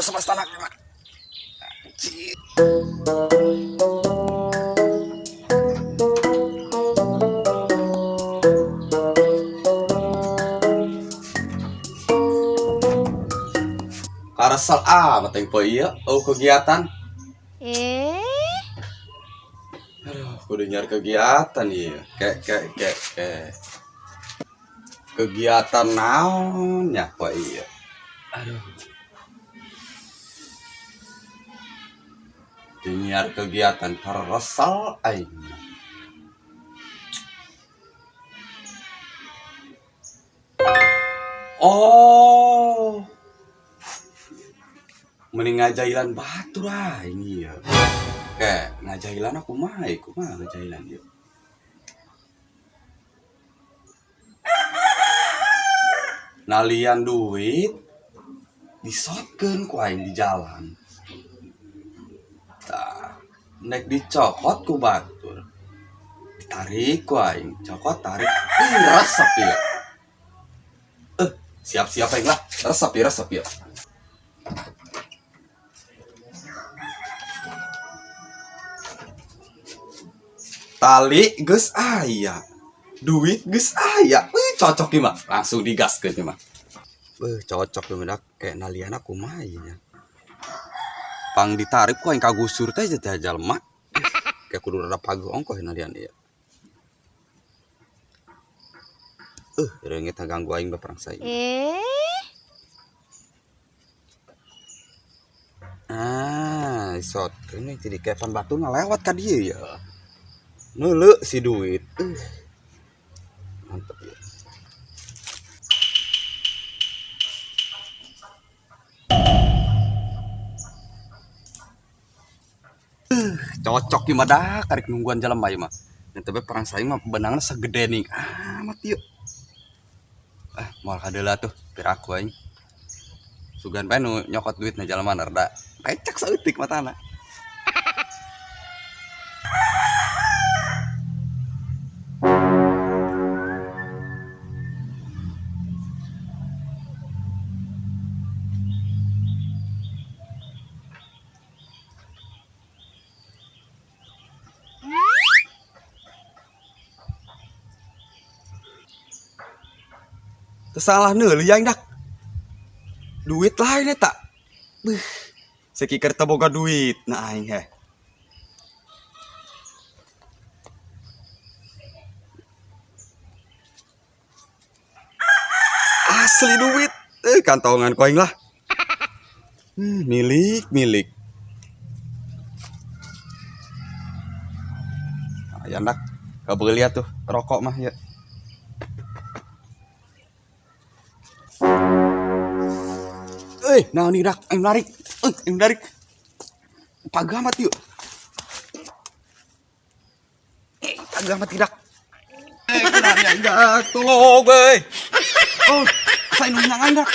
Beres tanah mah. Anjir. Karesel amat yang poe ieu eueuh kegiatan. Eh, Aduh, kudu nyari kegiatan ieu. Kek kek kek kek. Kegiatan naon nya poe ieu. Aduh. Nyiar kegiatan karesel aing. Oh. Mending ngajailan batur aing ieu. Kayak ngajailan aku mah, kumaha ngajailan ieu. Nalian duit disotkeun ku aing di jalan. Tah, nek dicokot ku batur. Ditarik ku aing, cokot tarik. Ih, resep ieu. Siap-siap aing lah, resep ieu, resep ieu. Tali geus aya, duit geus aya. Wih, cocok ieu mah, langsung digaskeun ieu mah. Beuh, cocok ieu mah kayak nalian kumaha ieu nya. Pang ditarik ku aing kagusur teh teh jalma. Kayak kudu rada paguh ongkoh nalian ieu. Reungit ganggu aing bae perang saing. Eh, Ah, isot ini jadi kayak pan batu ngelewat ka dieu ya. Neuleuh si duit. Mantep ya. Cocok ieu mah dah karek nungguan jelema ieu mah. Dan tapi perang saing mah benangna segede nih. Amat ieu. Ah, moal kadeula tuh piraku aing. Sugan bae nu nyokot duitna jelema rada pecak saeutik matana. Tersalah neuli aing dak. Duit lain eta. Beuh. Sakiker teu boga duit na aing heh. Asli duit. Kantongan ku aing lah. Milik, milik. Aya dak. Kabeuli atuh rokok mah ya. Nah nih dak, aing narik. Aing narik. Pagamat yuk. Pagamat tidak. Kunani aing dak, tolong euy. Oh, saya nu nang dak.